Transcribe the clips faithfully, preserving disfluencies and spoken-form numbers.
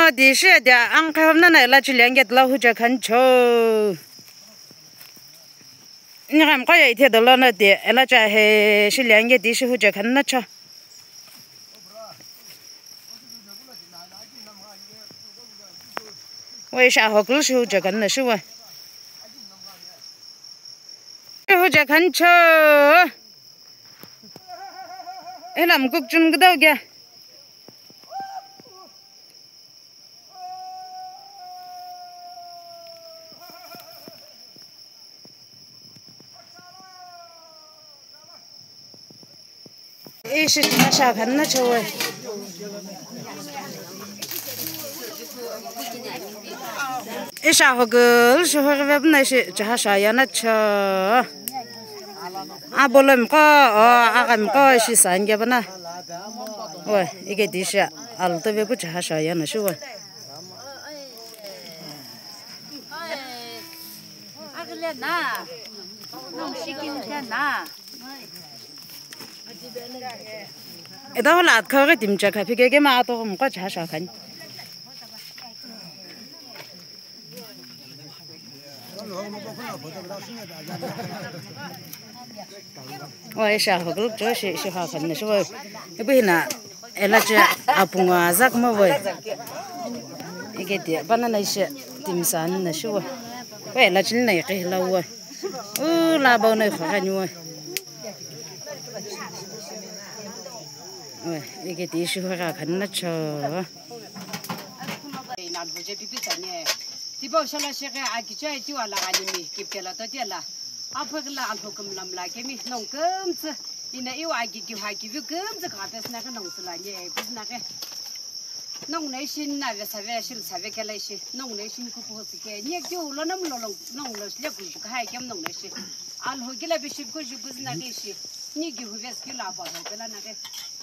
Di shi de angkhe homna na ela chili ange tla huja khan cho. Ni gam ko ye the dolo na de ela cha he shi li ange di shi huja khan na cho. Wei sha hokul shi huja khan na shi wa. Huja khan cho. Elam kuk chun gdau ge. Ishi chihasha khan na chowe. Isha hogul shuhur vebna ishi chihasha yana cho. Abolem ko, o, agam ko ishi sangya bana. Oe, ike disha alto vebu chihasha yana shuwe. Agile na. Nong shikin na. Eda hola atkha ghi timcha kha phike ke ma ato mko cha sha khani. Wa isha hogul jo shi shi ha khani shi wa. Ibu hina ela cha apunga azak ma wa. Ike dia banana isha timsan na shi wa. Wa ela chini na iqi la wa. U la bau na ikho gani wa. Wa, ike ti ishi hora khan na cho. Ina buje pipi tsane. Tibo shala shege akicha tiu ala gani mi kiptela to tiela. Aphagla alhokum lamla kemi nong kumtsa. Ina iwa aki ki ha ki vi kumtsa ka pesna ka nong sula nye pesna ka. Nong nai shin na ve sa ve shil sa ve kela ishi. Nong nai shin ku po si ke. Nye ki ulo nam lo long nong lo le ku ka hai kem nong nai shi. Alho kila bishop ko ju buzna ke shi. Ni ki huves ki la ba ba la na ke.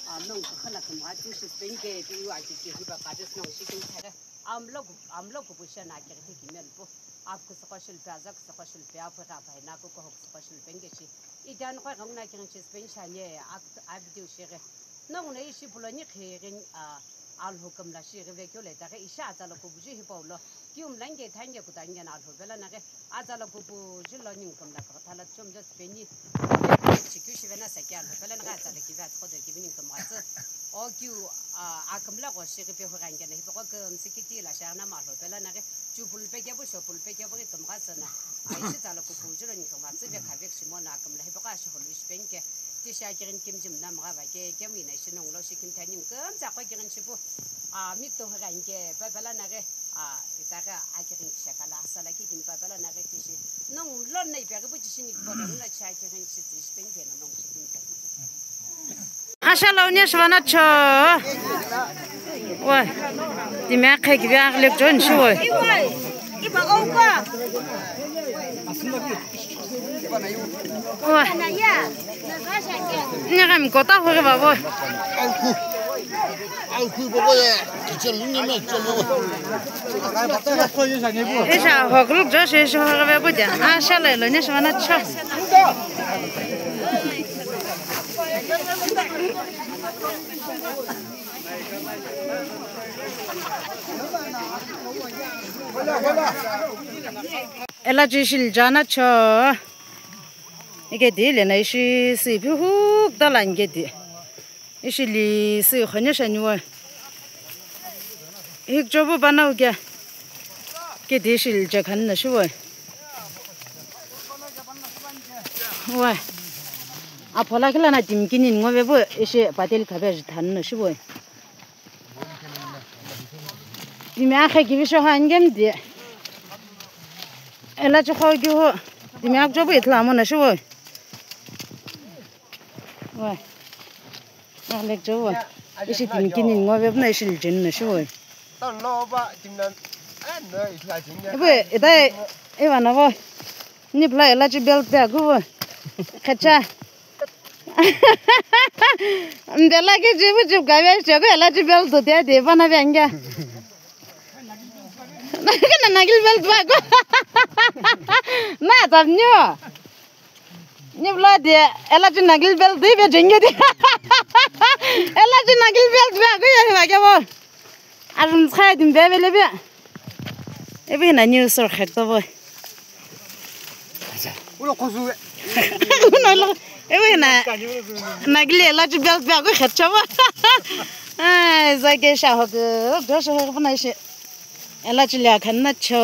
A nong ko khala kam ha tu shi pen ke ki wa ki ki ba ka des nong shi kin thare. Am lo ku, am lo ku bu sha na ke ki mel bu. Ap ku sa ko shil pe, azak sa ko shil pe, ap ka pai na ku ko hok sa ko shil pen ke shi. I dan ko rong na kin shi pen sha ne, ak, ak diu shi re. Nong ne ishi pulo ni khe rin, a, alho kam la shi re ve kyo le ta ke isha ta lo ku bu ji hi pa ulo. Kium lange thange kutange na alho vela na ke, aza la kupu jilo ningkum la kotha la chom just peni. Chikyu shivena sakya alho vela na ke aza la kivi atko de kivi ningkum atsa. O kyu, a, akum la ko shiri pe ho range na hipo ko kum sikiti la shana ma alho vela na ke, chupul pe kebu shopul pe kebu kum atsa na. Aishi ta la kupu jilo ningkum atsa ve kavek shimo na akum la hipo ko asho holu shipeni ke. Tisha kirin kim jim na mga va ke, kim ina ishi nong lo shi kim thani kim za ko kirin shipu. A, mik to hora inke, pa pala na ke, a, ita ka a kirin kisha kala, sala ki kim pa pala na ke tishi. Nong lo na ipa ke bu tishi nik bo na cha kirin shi tishi pen ke nong shi kim thani. Asha lo nya shwana cho. Wa. Ti me khe ki bia lek jon shi wo. Wa. Ni gam kota ho ke babo. Isha ho group jo shi shi ho ke babo ja. Asha lo lo ni shwana cho. Ela ji shil jana cho. Ike di le na ishi si phi huk da lan ke di. Ishi li si khone shani wa. Hik jobu banau ke. Ke di shil je khan na shi wa. Wa. Aphola kila na tim kinin ngo ve bo ishi patel khabe ji than na shi wa. Timi akhe kivi sho ha ngem di. Ela chukho ki ho. Timi ak jobu itla mo na shu wo. Wa. Alek jo wo. Ishi timi kinin ngo ve na ishi lijin na shu wo. Ebe, ita e, e vana vo. Ni pla ela chi belt pe aku vo. Khacha. Ndela ke jibu jib gabe chego ela chi belt do dia de vana be anga. Na nagil belt ba ko. Na tab nyo. Ni pla de ela chi nagil belt de be jenge de. Ela chi nagil belt ba ko ya ma ke vo. Arumtskhaya dimbevele be. Ebi na news or khekto boy. Ulo khosu. Uno lo. Ebi na nagile la ju bel bel ko khetcha bo. Ai, zake sha ho ko. Go sha ho bana shi. Ela chili akhan na cho.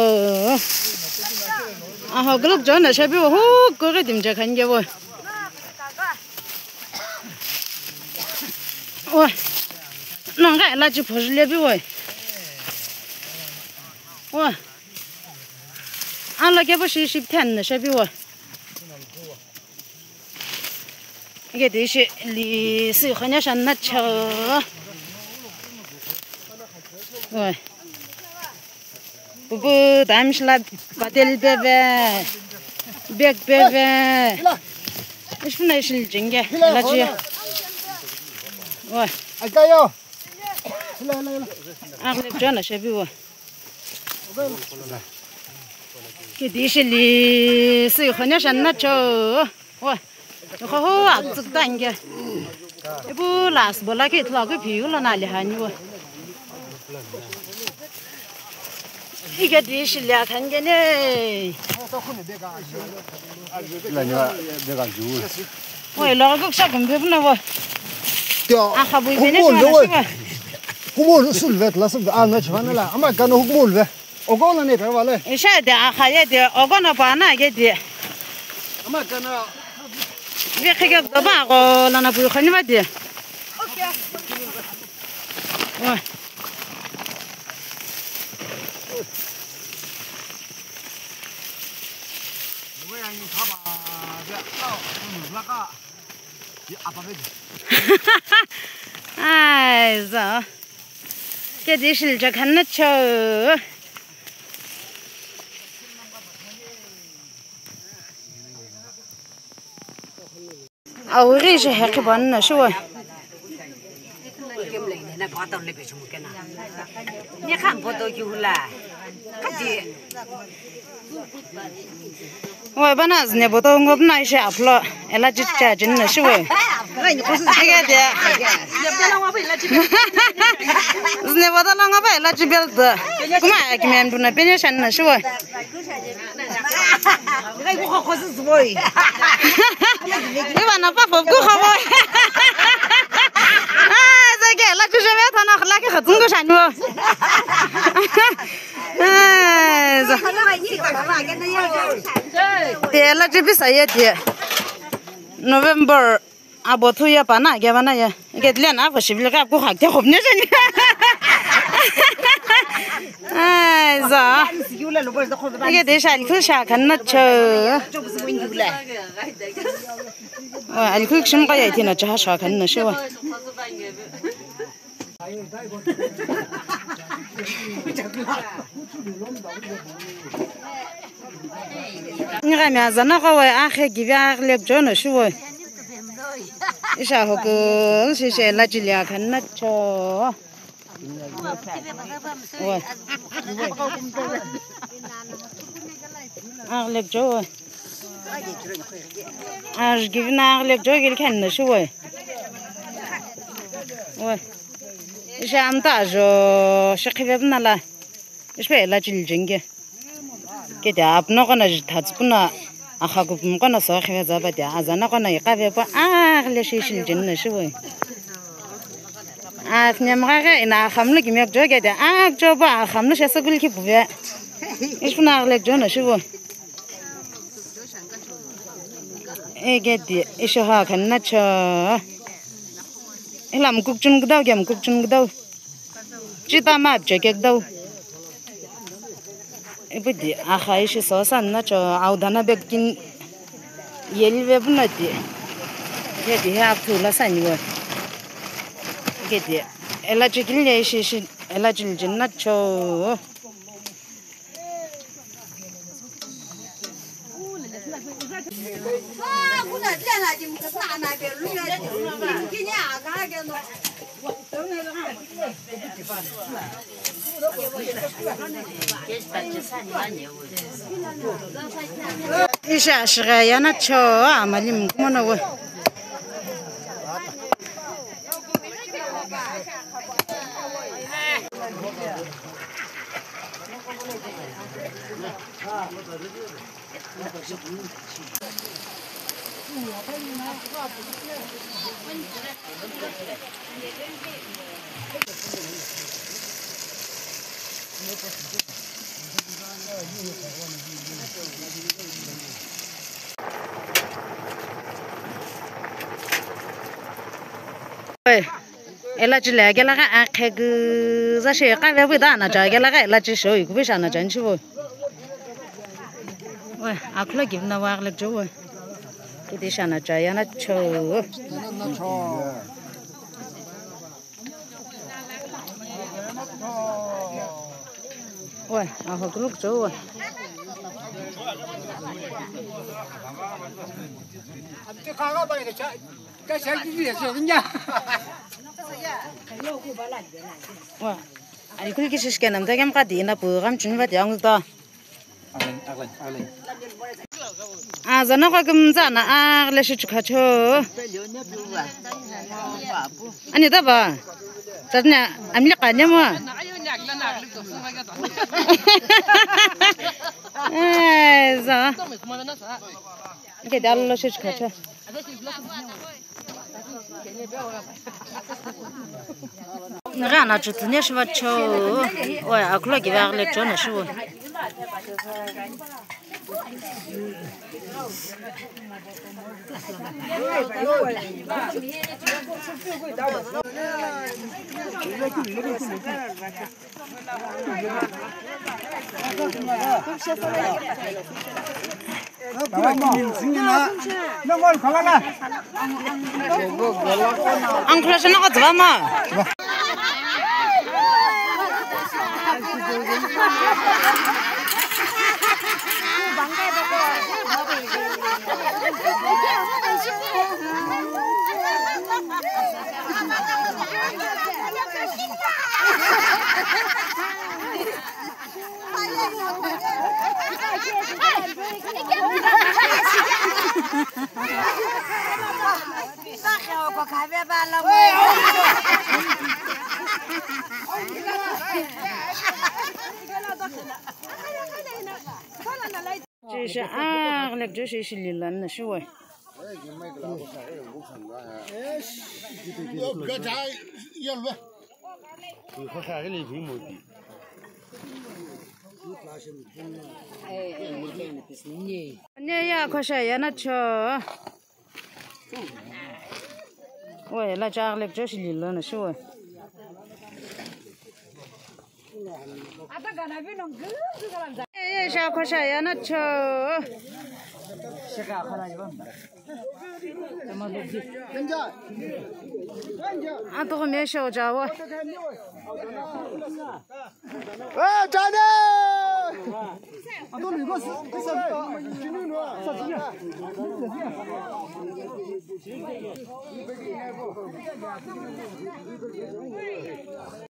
Aho group jo na shabi wo hu ko ge dim ja khan ge wo. Wo. Nonga ela chi phoj le bi wo. Wo. Ala ke bo shi shi phen na shabi wo. Ike tishi li si khanya shan na cho. Oi. Bubu dam shila patel bebe. Bek bebe. Ish puna ish li jenge. La ji. Oi. Akayo. Agle jana shabi wo. Kidi shili si khanya shan na cho. Wa. Kho ho ak tsuk ta nge. Ibu las bola ki thla ko phi ulo na le hani wo. Ike di shili akhan ge ne. La nya de ga ju. Woi, lo ko sha gumbe buna wo. Tio. A khabu hu bene mo sha lo shiba. Hu mo lo sul vet la sul a na chana la. Ama kano hu mo lo ve. Ogo na ne pe wale. Isha de a khaye de ogo na pa na ge de. Ama kano. Ge khige do ba go la na bu khani ba de. Okay. Wa. Ai, zo. Kedi shil jakhan na cho. Auri je hekhi ban na shuwa. Wai bana zine boto ngo bna ishe aplo ela chicha jin na shuwa. Ege de. Zine boto lo ngo ba ela chibel de. Kuma ya kimem duna penye shan na shuwa. Iba na pa pop ku khabo. Ah, zake la tu jebe thana khla ke khatung ko shanwo. Ah, za. Te la jibi sa ye te. November. Abo thu ya pana ge bana ya. Ge le na ko shibil ka ko khak te khop ne jani. Ai za. Ge de sha alkhu sha khan na cho. Wa alkhu shim ka ya tina cha sha khan na shiwa. Ngiga mi azana ko wai akhe gibi aglek jono shuwoi. Isha hoko shishe la chilia khan na cho. Wai. Aglek jo wai. Ar gibi na aglek jo gil khan na shuwoi. Wai. Isha amta jo shikhibe bnala. Ishpe ela chili jenge. Kete apno kona jithatsu puna akha kupum kona so khive zaba te azana kona iqave pa agle shi shili jenne shiwe. Akhne mgage ina akhamlu kimek jo kete akjo pa akhamlu shesugul ki puve. Ishpuna agle jona shiwe. Egedi isho ha khanna cho. Ila mkukchun gdau ge mkukchun gdau. Chita map chekek dau. Ibu di akha ishi sosa na cho audana bag kin yelive buna di. Ye di he apthu la saniwa. Ge di ela chikil ye ishi ishi ela chil jin na cho. Isha shiga yana cho amalim kumono we. Ela chile akela ka akhe küza she ka ve bu da na cha akela ka ela chi show ku bi sha na cha nchi bo. We, akhlo give na wa le jo we. Kiti sha na cha ya na cho. We, aho kuluk cho we. Wa, ani kul ki shish kenam ta kem qadi na pu gam chun va tiang ta. A zana ko kem zana a le shi chukha cho. Ani ta ba. Tatna amli qanya mo. Ai za. Ke dal lo shi chukha cho. Nigha na chutsüni shiva cho. Oe, akhulo kive aghile cho na shivo. Ang khula siya nakatsaba ma. Shishi aghlek jo shishi lilan na shiwai. Ne ya khosha ya na cho. Wai, la chak lek cho shi lilo na shu wai. Ye, ye, sha kho sha ya na cho. Ato me sho ja wa. Eh, Johnny!